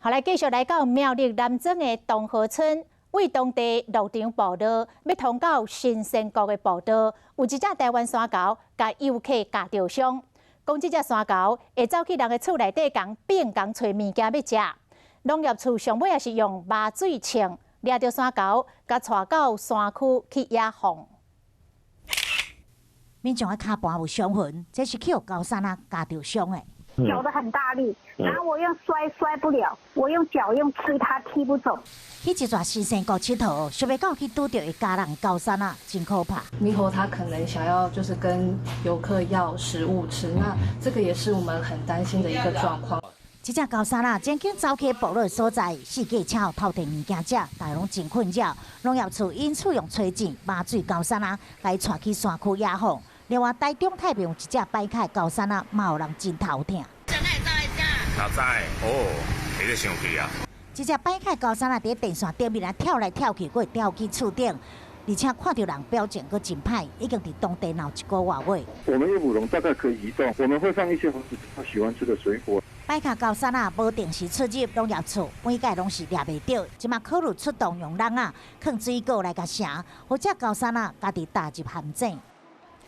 好，來繼續來到苗栗南庄的東河村，為當地鹿場步道欲通到神仙谷的步道，有一隻台灣山猴共遊客咬著傷。講這隻山猴會走去人的厝內底，共變共揣物件欲食。農業處上尾也是用麻醉槍掠著山猴，共帶到山區去野放。民眾的跤盤有傷痕，這是去予高山仔咬著傷的。咬得很大力，然後我用摔摔不了，我用腳用踢它踢不走。去一逝神仙谷𨑨迌，想袂到去拄著會咬人高山仔，真可怕。獼猴它可能想要就是跟遊客要食物吃，那這個也是我們很擔心的一個狀況。這隻高山仔曾經走去部落所在，四界請予偷提物件食，大家攏真困擾。農業處因此用吹箭麻醉高山仔，共伊帶去山區野放。另外，台中太平有一隻擺跤的高山仔，嘛予人真頭疼。哪知哦，彼咧生氣啊！這隻擺跤高山仔佇電線頂面啊跳來跳去，閣會跳去厝頂，而且看著人表情閣真歹，已經佇當地鬧一個外月。我們用舞籠大概可以移動，我們會放一些猴子他喜歡吃的水果。擺跤高山仔無定時出入農業處，每屆攏是掠袂著，這馬考慮出動用籠仔囥水果來共繩，予這高山仔家己踏入陷阱。